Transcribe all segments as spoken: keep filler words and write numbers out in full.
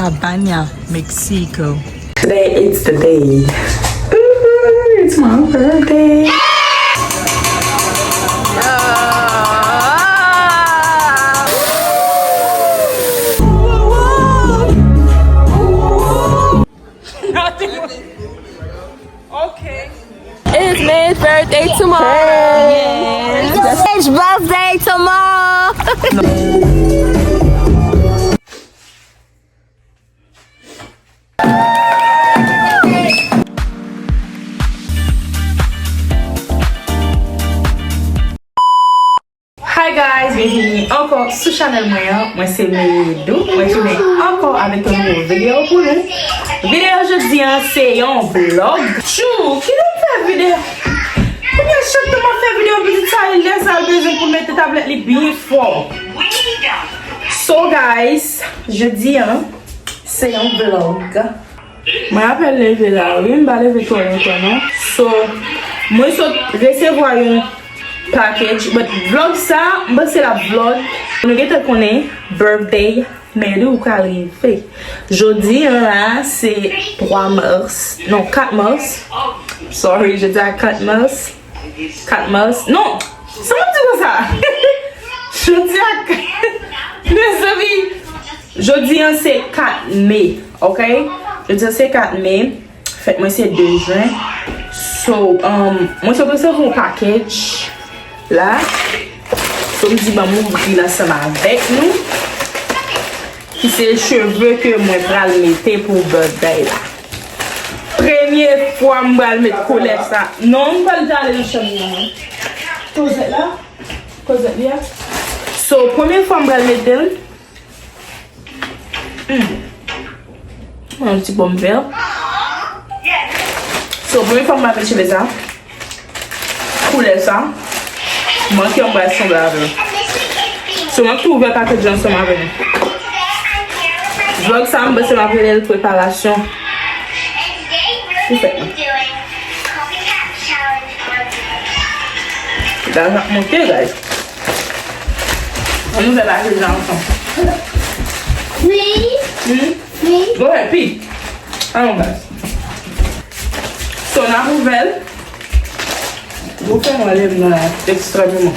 Habana, Mexico. Today it's the day. Ooh, it's my birthday. Okay. It's May's birthday tomorrow. Yes. It's birthday tomorrow. Hi guys, byenvini ankò sou chanèl mwen an. Mwen se Meyedou. Mwen tounen ankò avèk yon nouvo videyo pou nou. Videyo jodi an se yon vlog. Tchou, kilè m fè videyo? Kounye a chak tan m ap fè videyo, pitit sa, lè sa l bezwen pou l mete tablèt li byen fò. So guys, jodi an se yon vlog. Mwen apèn leve la wi, m pa leve twò lontan non. So, mwen sot resevwa yon package, but vlog sa, m panse l ap vlog. Nou gentan konnen birthday Meyedou pral rive. Jodi an la, se twa mas, non, kat mas. Sorry, jodi a kat mas. Kat mas. Non, sa m ap di konsa? Jodi a, mezanmi, jodi an se kat me, ok? Jodi an se kat me. Fèt mwen se de jen. So, um, mwen sot resevwa yon package la. So, m di ban m ouvri l ansanm avèk nou. Ki se cheve ke mwen pral mete pou birthday la. Premye fwa m pral met koulè sa. Non, m pral ja ale nan chanm nan. Kozèt la. Kozèt li a. So, premye fwa m pral mete l. Hmm. Yon ti pòm vè. So, premye fwa m pral met cheve sa. Koulè sa. Mwen ki anba sanble avè l. So, mwen ki ouvè package ansanm avè nou. Vlog sa, m panse m ap rele l preparasyon. Pou fèt mwen. Gaz ap monte, guys. Ann ouvè bagay la ansanm. Wi. Hmm? Wi. Go ahead, pee. Ann, guys. So, n ap ouvè l. Gwo fè mwen leve nan ekstrèmeman.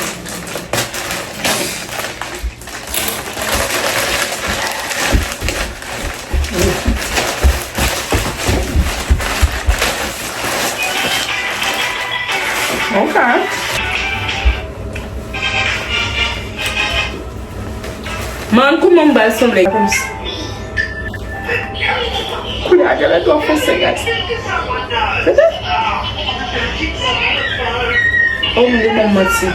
Ok. Man, kouman m pral sanble kòmsi? Koulè a genlè twò fonse, guys. Tande? Oh, m gen bon manti.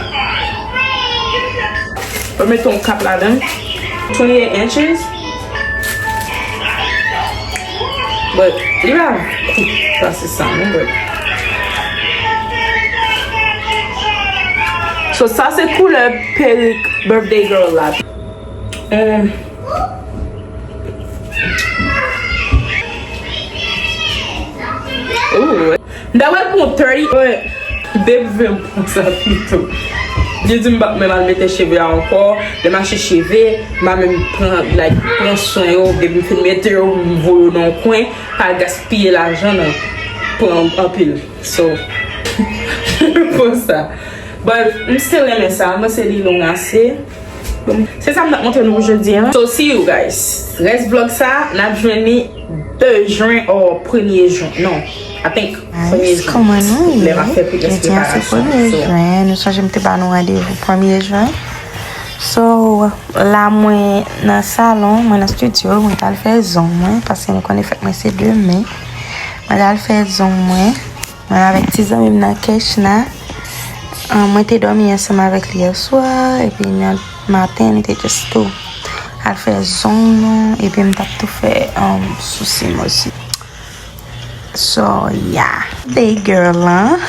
Mwen mete yon kap ladan. Twenty-eight inches. But li pa kout pase sa non, but. So, sa se koulè perik birthday girl la. Um, ooh. M ta pral pran thirty, but depi m pran sa pito. Li di m p ap menm al mete cheve a ankò. Lè m achte cheve, m pa menm pran, like, pran swen yo. Depi m fin mete yo, m voye yo nan yon kwen. Pa gaspiye lajan nan. Pran anpil. So, pou sa. But, m still renmen sa. M panse li long ase. Se sa m t ap montre nou pou jodi an. So, see you guys. Rès vlog sa, n ap jwenn li de jen or premye jen. Non, I think premye jen. Kòman nou ye? Lè m ap fè plis preparasyon. Jodi an se premye jen. Nou sonje m te ba nou randevou premye jen. So, la mwen nan salon, mwen nan studio, mwen t al fè zong mwen, paske nou konnen fèt mwen se demen. Mwen t al fè zong mwen. Mwen avèk ti zanmi m nan Kechna. Ah, mwen te dòmi ansanm avèk li yèswa, epi nan maten, nou te just tou al fè zong nou, epi m t ap tou fè, um, sousi m osi. So, yeah. Day girl lan.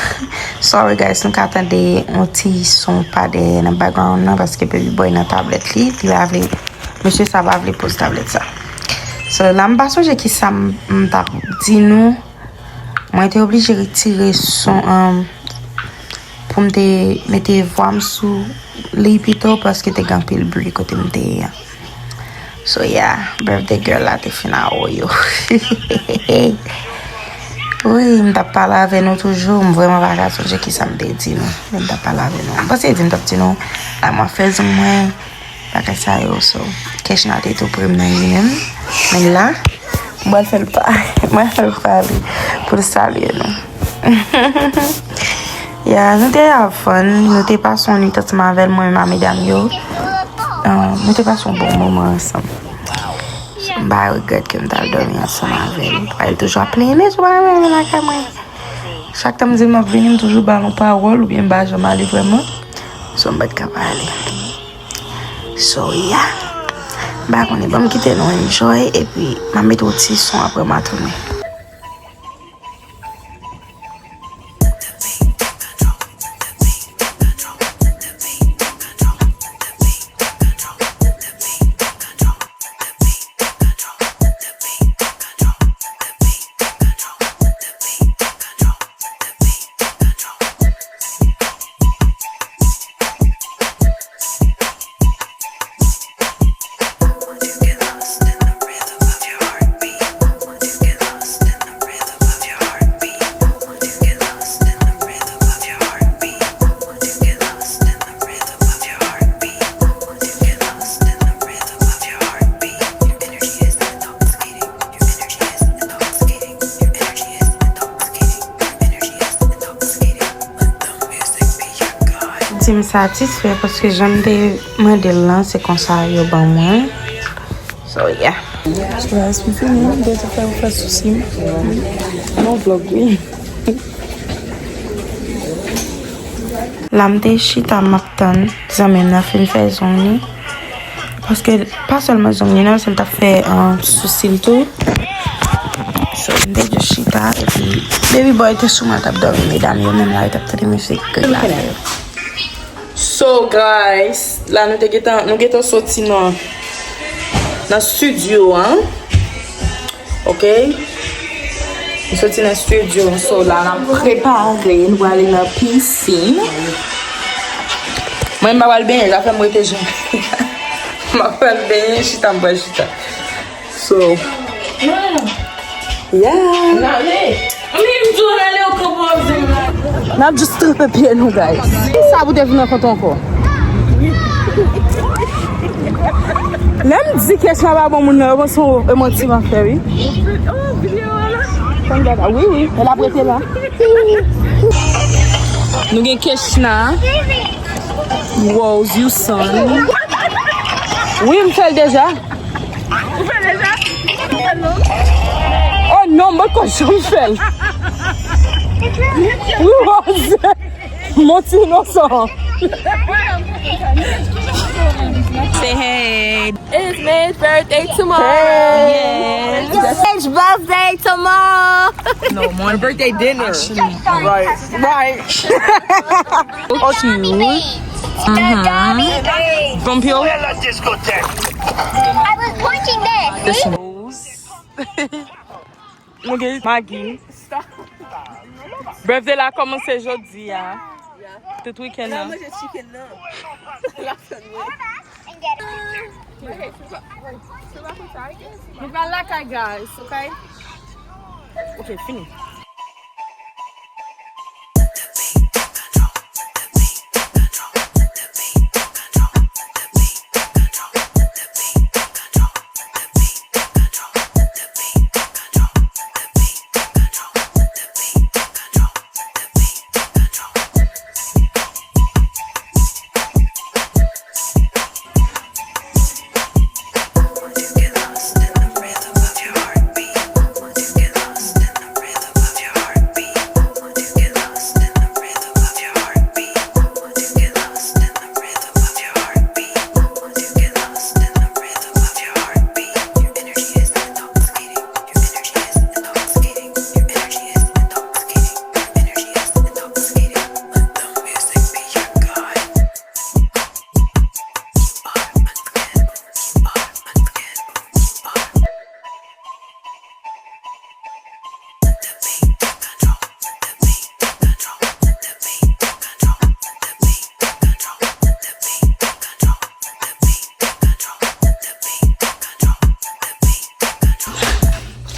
Sorry, guys, nou ka tande yon ti son pa dèyè nan background nan, paske baby boy nan tablèt li, li pa vle, mesye sa pa vle poz tablèt sa. So, la, m pa sonje ki sa m, m t ap di nou. Mwen te oblije retire son an pou m te mete vwa m sou li pito, paske te gen anpil bri kote m te ye a. So yeah, birthday girl la te fin a oyo. Wi, m t ap pale avè nou toujou, m vrèman pa ka sonje kisa m te di nou. Men m t ap pale avè nou. M panse di m t ap di nou, la m ap fè zong mwen, bagay sa yo, so. Kèchna te tou pre m nan li menm. Men la, m pral fè l pa, m pral fè l pale pou l salye nou. Ya, nou te have fun, nou te pase yon nwit ansanm avè l, mwen menm a medam yo. Ah, nou te pase yon bon moman ansanm. So, m pa regrèt ke m t al dòmi ansanm avè l. Paske l toujou ap plenyen, men sou pa renmen lakay mwen. Chak tan m di l m ap vini, m toujou ba l yon pawòl oubyen m pa janm ale vrèman. So, m pa t ka pa ale. So, yeah. M pa konnen, ban m kite nou enjoy, epi m ap mete yon ti son apre m a tounen. Di m satisfè paske jan m te mande l lan, se konsa yo ban mwen. So, yeah. Guys, m fini, m te fè, fè sousi m. Non, vlog, wi. La, m te chita, m ap tann zanmi m nan fin fè zong li. Paske pa sèlman zong li non, se l t ap fè, um, sousi l tou. So, m te just chita, epi baby boy te sou mwen, l t ap dòmi. Medam yo menm la, yo t ap tande mizik gad la yo. So, guys, la nou te gentan, nou gentan soti nan, nan studio an. Ok? M soti nan studio, so la n ap prepare, nou prale nan pisin. Mwen, m pa pral benyen, zafè m rete jan. M pa pral benyen, chita, m pral chita. So, yeah. N ap just tranpe pye nou, guys. Kisa pou te vin rankontre ankò? Lè m di kèch la pa bon moun nan, yo panse e manti m ap fè, wi. Wi, wi, e l ap rete la. Nou gen kèch la. Rose, you son. Wi, m fè l deja. Ou fè deja? Ou fè non? Oh non, mwen pa janm fè l. Wi, Rose. Mon ti inosan. Say hey. It's May's birthday tomorrow. Hey. Yes. It's birthday tomorrow. No, more birthday dinner. Actually. Right, right. Oh, cute. Mm-hmm. Pompeo. I was watching this. This one. Nou gen Maggi. Birthday la kòmanse jodi a. Tout weekend nan. Mwen manje chicken nan. La fè mwen. Nou pral lakay, guys, ok? Ok, fini.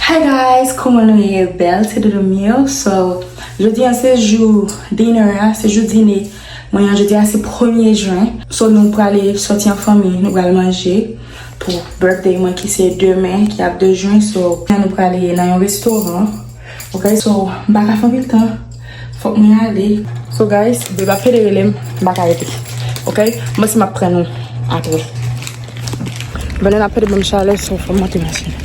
Hi guys, kòman nou ye? Bèl, se Dodo Mio. So, jodi a se jou dinner a, se jou dine mwen an. Jodi a se premye jen. So, nou prale sòti an fanmi, nou pral manje pou birthday mwen ki se demen, ki ap de jen. So, nou prale nan yon restoran. Ok, so, m pa ka fè anpil tan. Fòk mwen ale. So, guys, bebe ap pede rele m, m pa ka rete. Ok? Mwen si m ap pran nou apre. Vènè ap pede ban m chalè, so fò m monte machin.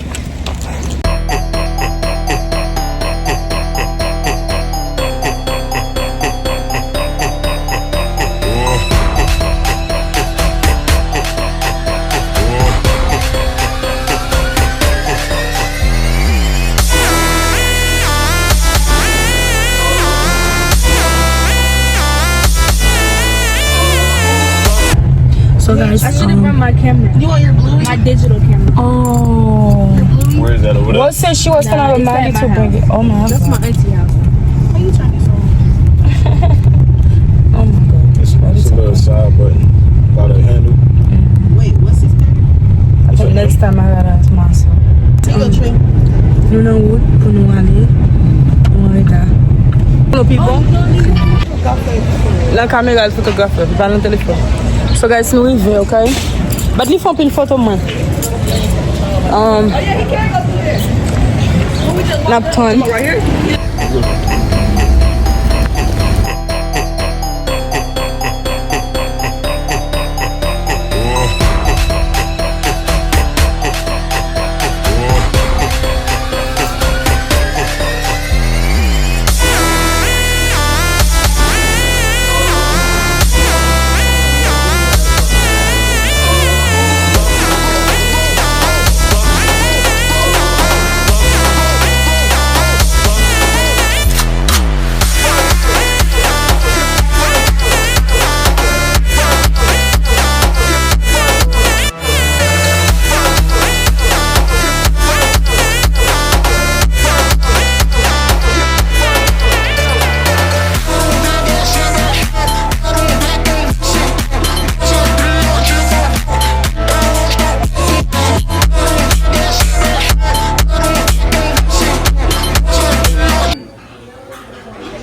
So guys, I should have um, brought my camera. You want your blue? My digital camera. Oh. Where is that? Over there? Well, since she was nah, coming with Maggie to bring it. Oh my. That's my auntie house. How you turn this on? Oh my God. It's, it's a little side button by the handle. Wait, what's his name? I think next time I gotta ask my son. You go drink. Nou nan wout pou nou ale. Nou an reta. Nou pi bon. Nan kamera l fotografè, pa nan telefòn. So guys, nou rive, ok? But li fè anpil foto mwen. Um, n ap tann.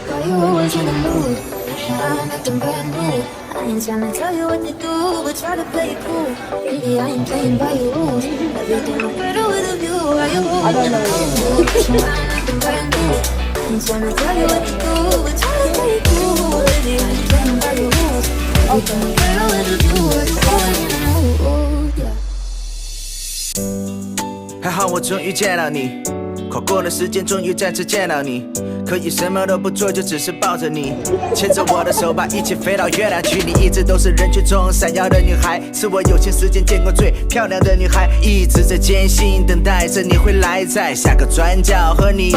Why you always in the mood? I'm acting brand new. I ain't tryna tell you what to do, but try to play it cool. Baby, I ain't playing by your rules. Everything I'm better with a view. Why you always in the mood? I'm acting brand new. I ain't tryna tell you what to do, but try to play it cool. Baby, I ain't playing by your rules. Everything I'm better with a view. Why you always in the mood? Yeah. 还好我终于见到你，跨过了时间，终于再次见到你，可以什么都不做，就只是抱着你，牵着我的手，把一切飞到月亮去。你一直都是人群中闪耀的女孩，是我有限时间见过最漂亮的女孩，一直在坚信等待着你会来，在下个转角和你。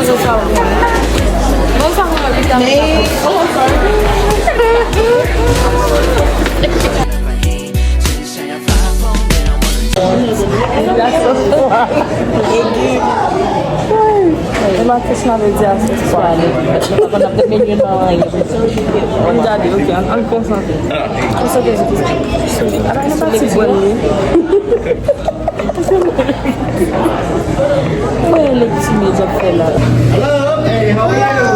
E Matis m ap di a se swa li. Paske pa konn ap demenye nan anyen. Ann gade, ok, ann, ann konsantre. Konsantre sou kisa? Sou li. Ala, nou pati bwè. Mwen, le ti medya ap fè la. Hello, hey, how are you?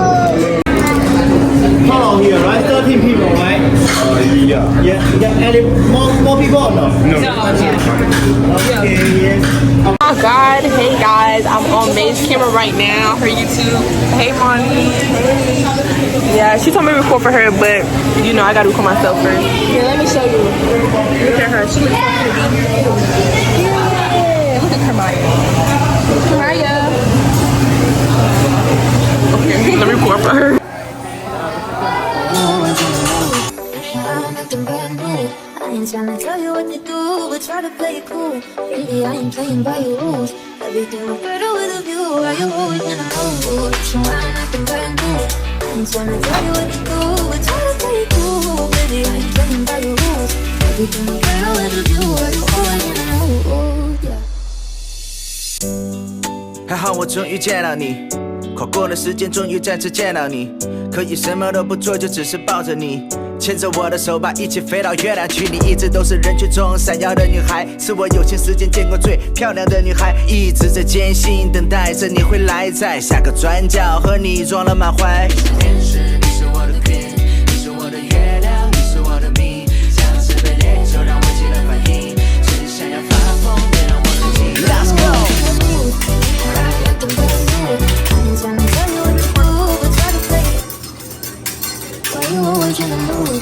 How long here, right? Thirteen people, right? Uh, yeah. Yeah, you got any more, more people or no? No. No, no. Okay, yes. Oh my God, hey guys, I'm on May's camera right now, her YouTube. Hey, Marley. Hey. Yeah, she told me to record for her, but, you know, I gotta record myself first. Yeah, let me show you. Look at her. She looks so pretty. Yeah, look at Kamaya. Kamaya. Okay, let me record for her. I ain't tryna tell you what to do, but try to play it cool. Baby, I ain't playing by your rules. Everything look better with a view. Why you always in the mood? What you want, nothing brand new. I ain't tryna tell you what to do, but try to play it cool. Baby, I ain't playing by your rules. Everything look better with a view. Why you always in the mood? Yeah. 还好我终于见到你，跨过了时间，终于再次见到你，可以什么都不做，就只是抱着你，牵着我的手吧，一起飞到月亮去。你一直都是人群中闪耀的女孩，是我有限时间见过最漂亮的女孩。一直在坚信，等待着你回来，在下个转角和你撞了满怀。你是天使，你是我的 Let's go. I ain't tryna tell you what to do, but try to play it. Why you always in the mood? I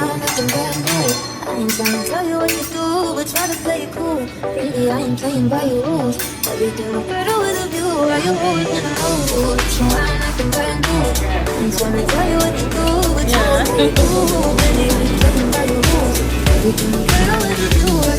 ain't nothing brand new. I ain't tryna tell you what to do, but try to play it cool. Baby, I ain't playing by your rules. Everything look better with a view. Why you always in the mood? So I ain't nothing brand new. I ain't tryna tell you what to do, but try to play it cool. Baby, I ain't playing by your rules. Everything look better with a view. Why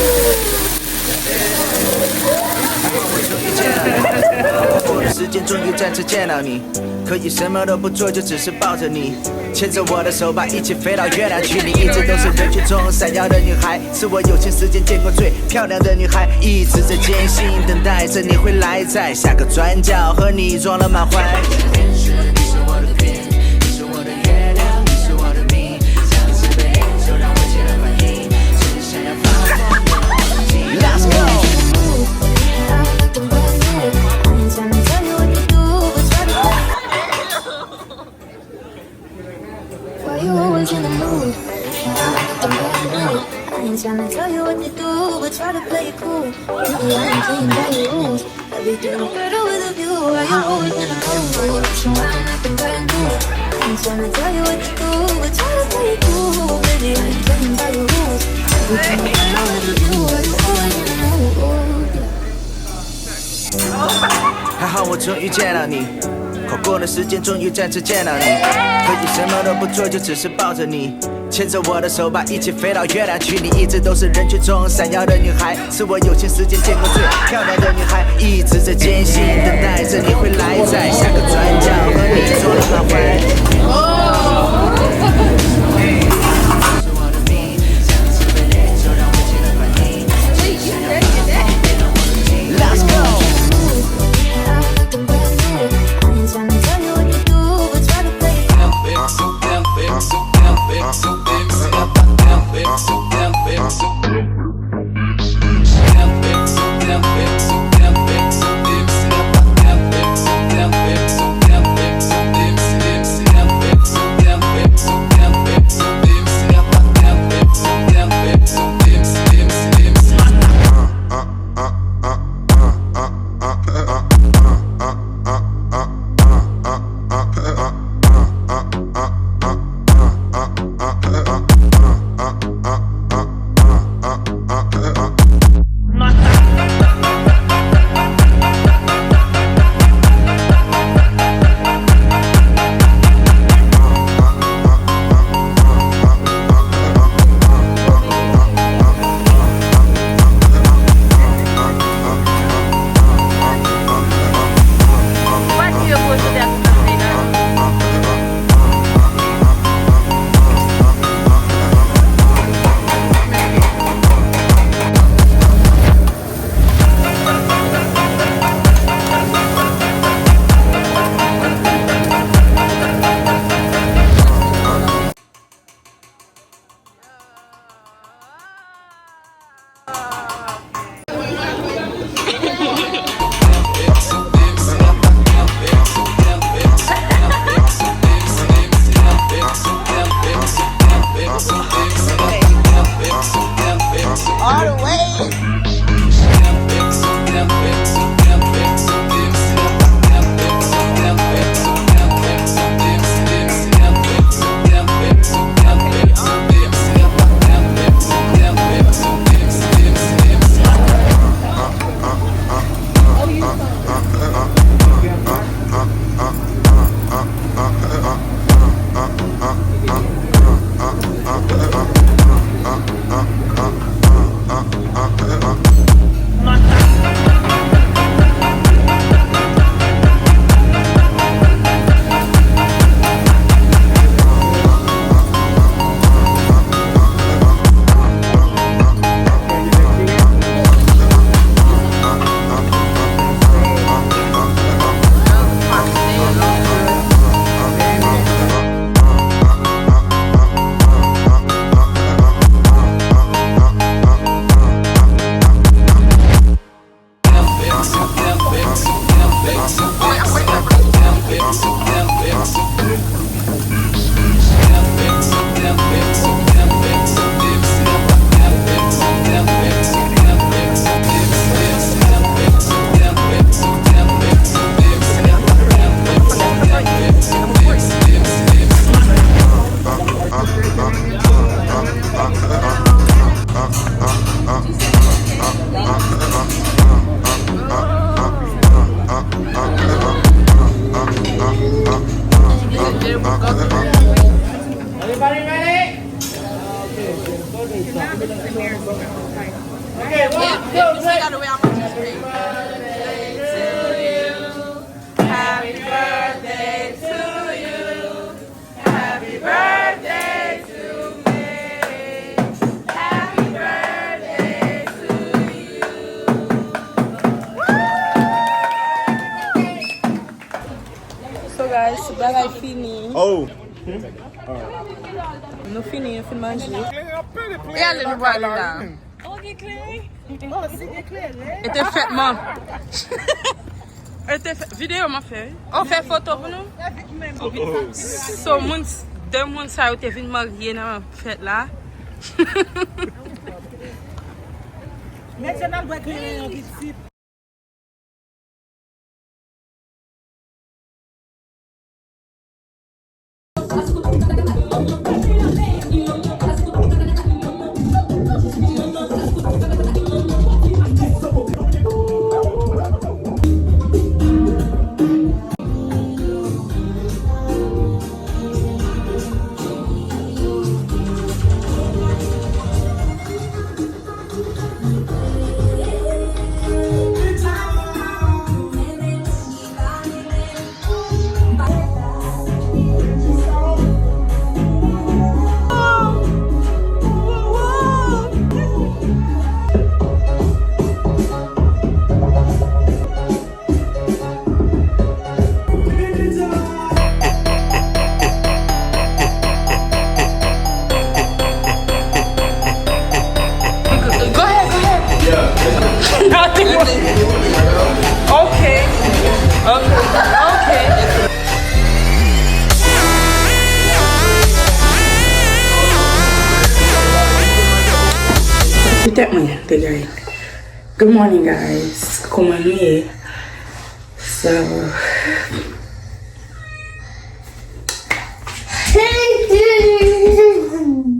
you always in the mood? 时间终于再次见到你，可以什么都不做，就只是抱着你，牵着我的手吧，一起飞到月亮去。你一直都是人群中闪耀的女孩，是我有限时间见过最漂亮的女孩。一直在坚信，等待着你回来，在下个转角和你撞了满怀。 Why you always in the mood? I ain't tryna tell you what to do, but try to play it cool. Baby, I ain't playing by your rules. Everything look better with a view. Why you always in the mood? So I ain't nothing brand new. I ain't tryna tell you what to do, but try to play it cool. Baby, I ain't playing by your rules. Everything look better with a view. Why you always in the mood? 还好我终于见到你，错过的时间终于再次见到你，可以什么都不做，就只是抱着你，牵着我的手吧，一起飞到月亮去。你一直都是人群中闪耀的女孩，是我有限时间见过最漂亮的女孩。一直在坚信，等待着你回来，在下个转角和你撞了满怀。 Down, baby, so down, baby, so down, baby, so down, baby, so down, baby, so down, baby, so down, baby, Everybody ready? Okay, one, two, three. Happy birthday to you. Happy birthday to me. Happy birthday to you. So guys, bagay fini. Oh. Nou fini, nou fin manje. E ale nou prale la. Oh, gen kleren. Oh, si gen kleren. E te fèt man. E te fèt. Videyo m ap fè, wi. Oh, fè foto pou nou. So, moun, de moun sa yo te vin marye nan fèt la. Mèt Jonal bwè kleren an pitit. Go ahead, go ahead. Nothing. Okay. Okay. Okay. Petèt mwen te gaye. Good morning, guys. Kòman nou ye? So,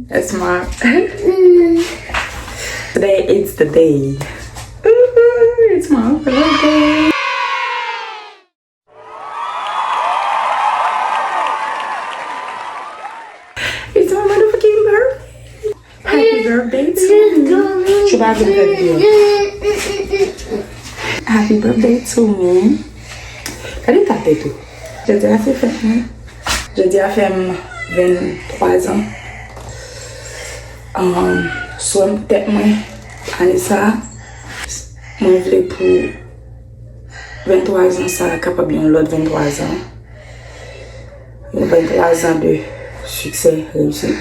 that's my today. It's the day. Ooh, it's my birthday. It's my motherfucking birthday. Happy birthday to me. Chou pa vin fè videyo. Happy birthday to me. Gade ta tèt ou. Jodi a se fèt mwen. Jodi a fè m venntwa zan. Um, sou tèt mwen, ane sa, mwen vle pou venntwa zan sa kapab yon lòt venntwa zan. Yon venntwa zan de siksè, reyisi.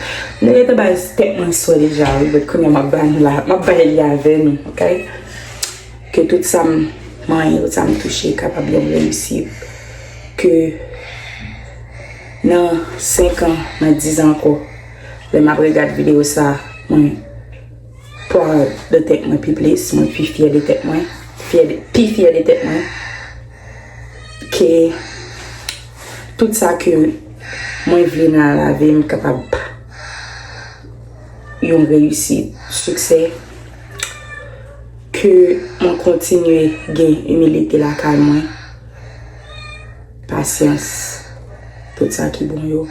Mwen gentan bay tèt mwen swen deja, wi, but kounye a m ap bay la, m ap bay li avè nou, ok? Ke tout sa m manyen, tout sa m touche kapab yon reyisi. Ke nan senk an, nan diz an ankò, lè m ap regad videyo sa, mwen proud de tèt mwen pi plis, mwen pi fyè de tèt mwen, fyè de, pi fyè de tèt mwen, ke tout sa ke mwen vle nan lavi m kapab yon reyisit, siksè, ke mwen kontinye gen imilite lakay mwen, pasyans, tout sa ki bon yo.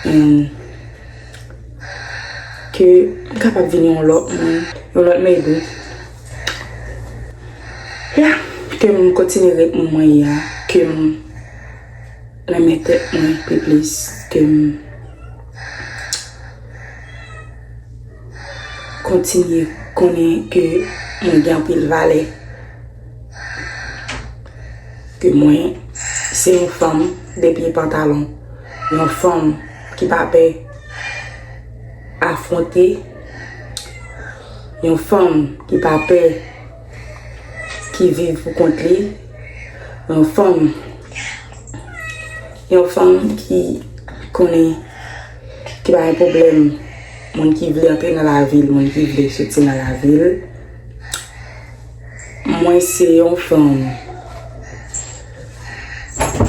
And ke m kapab vin yon lòt moun, yon lòt Maybri. Yeah, ke m kontinye ret moun mwen ye a, ke m renmen tèt mwen pi plis, ke m kontinye konnen ke mwen gen anpil valè. Ke mwen se yon fanm de pye pantalon, yon fanm ki pa pè afwonte, yon fanm ki pa pè, ki viv pou kont li, Yon fanm, yon fanm ki konnen, ki pa gen pwoblèm, moun ki vle antre nan lavi l, moun ki vle soti nan lavi l. Mwen se yon fanm.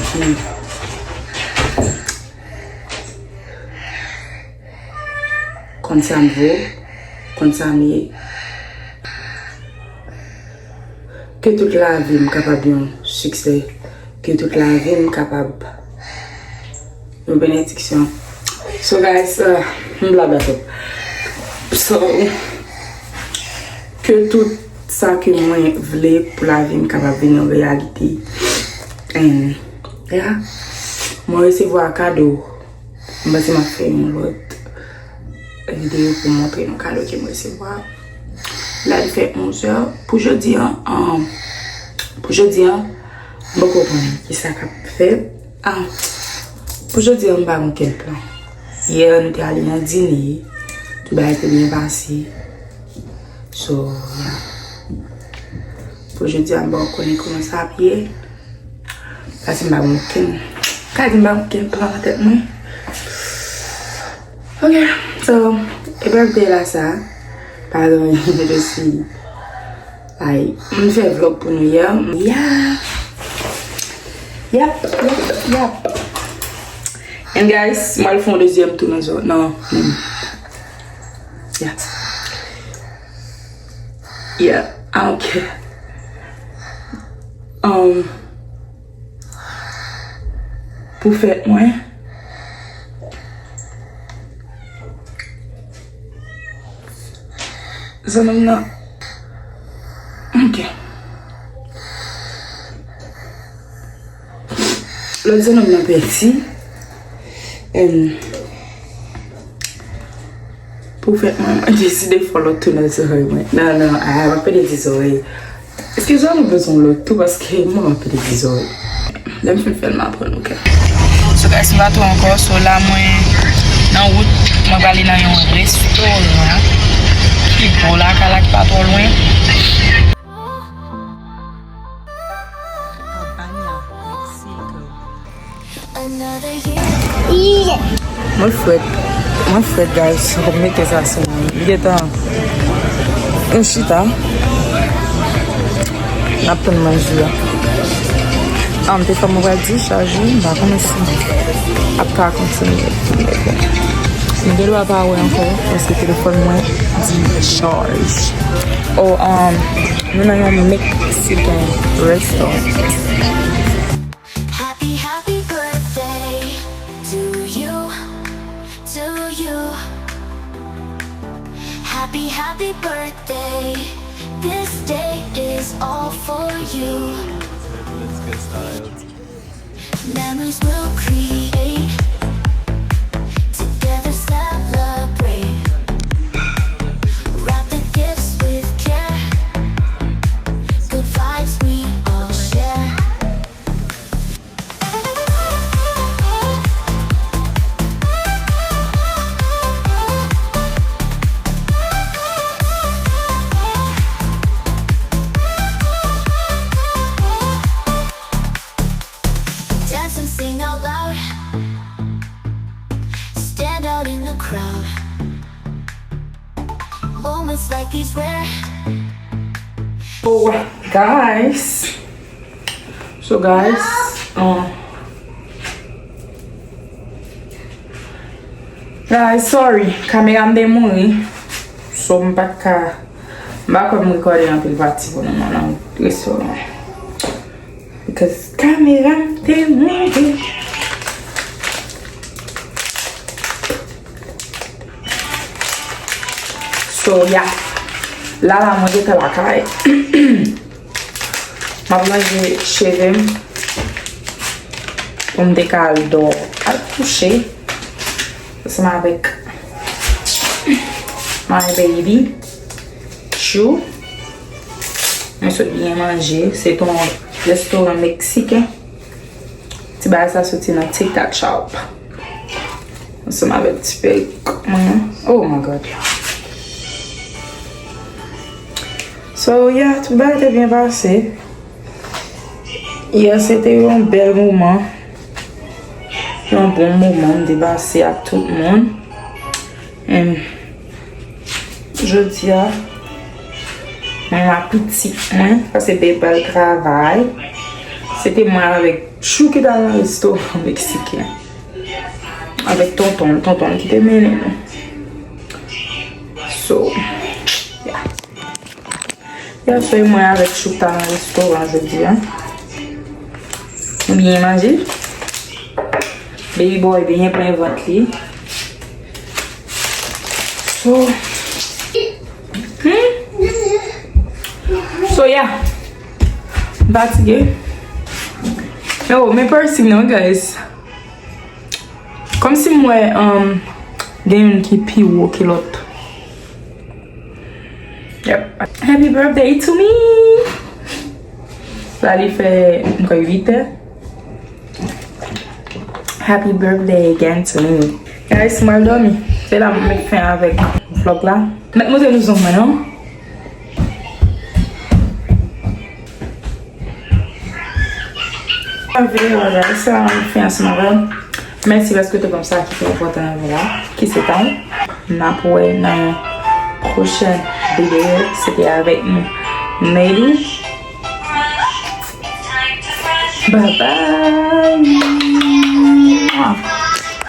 Hmm. Konn sa m vo, konn sa m ye. Ke tout lavi m kapab yon siksè. Ke tout lavi m kapab yon benediksyon. So guys, uh, m blabla twòp. So, ke tout sa ke mwen vle pou lavi m kapab vin yon reyalite. And, yeah. Mwen resevwa kado. M panse m ap fè yon lòt videyo pou montre nou kado ke m resevwa. La li fè onz è. Pou jodi a, um, pou jodi a, m poko konnen kisa k ap fèt. Ah, pou jodi a, m pa gen okenn plan. Yè, nou te ale nan dine. Tout bagay te byen pase. So, yeah. Pou jodi a, m poko konnen kòman sa ap ye. Paske m pa gen okenn, ka di m pa gen okenn plan nan tèt mwen. Ok, so, epi ak de la sa, pa gen anyen, je suis, like, m fè vlog pou nou yè. Yeah. Yap, yap, yap. And guys, m al fè yon dezyèm tou nan zòn, nan, nan. Yeah. Yeah, I don't care. Um, pou fèt mwen, zanmi m nan, ok. Lòt zanmi m nan pèdi. And pou fèt mwen, mwen deside fè lòt tou nan zòrèy mwen. Non, non, ah, m ap pede di zòrèy. Eskize m, mwen bezwen lòt tou paske mwen m ap pede di zòrèy. Lè m fin fè l, m aprann, ok. So guys, m pa twò ankò. So la mwen nan wout, mwen prale nan yon restoran ki bò lakay la, ki pa twò lwen. Mwen frèt. Mwen frèt, guys. Fòk m mete sa sou mwen. M gentan, m chita. N ap tann manje a. Ah, m te fè mwen pral di chaje. M pa konnen si m ap ka kontinye. M gen dwa pa wè ankò, paske telefòn mwen dichaj. Oh, um, nou nan yon Mexican restaurant. Happy, happy birthday to you, to you. Happy, happy birthday. This day is all for you. Memories we'll create. Together celebrate. Wrap the gifts with care. Good vibes we all share. Dance and sing out loud. Stand out in the crowd. Moments like these rare. Oh, guys. So, guys, um, guys, sorry. Kamera m te mouri. So, m pa t ka, m pa kwè m rekòde anpil pati pou nou nan restoran. Because kamera m te mouri. So, yeah. La, la, mwen gentan lakay. M ap ranje cheve m pou m te ka al dò, al kouche. Ansanm avèk my baby. Chou. Mwen sot byen manje. Se te yon restoran meksiken. Ti bagay sa soti nan TikTok Shop. Ansanm avèk ti perik mwen an. Oh my God. So, yeah, tout bagay te byen pase. Yè se te yon bèl moman, yon bon moman m te pase ak tout moun. And jodi a, mwen ak pitit mwen, paske bebe al travay. Se te mwen avèk Chou ki t al nan restoran meksiken. Avèk tonton, tonton ki te mennen nou. So, yeah. Yè se mwen avèk Chou ki t al nan restoran jodi a. Nou byen manje. Baby boy byen plen vant li. So, hmm? So, yeah. M fatige. Oh, men piercing non, guys. Kòmsi m wè, um, gen youn ki pi wo ke lòt. Yep. Happy birthday to me! La li fè, m kwè, uit è. Happy birthday again to me. Guys, m al dòmi. Se la m met fen avèk vlog la. Mèt montre nou zong mwen, non? Anvi, guys, se la m met fen ansanm avè w. Mèsi paske w te konn sa ki pi enpòtan nan vi la, ki se tan w. N ap wè nan yon pwochèn videyo. Se te avèk nou, Nady. Bye bye.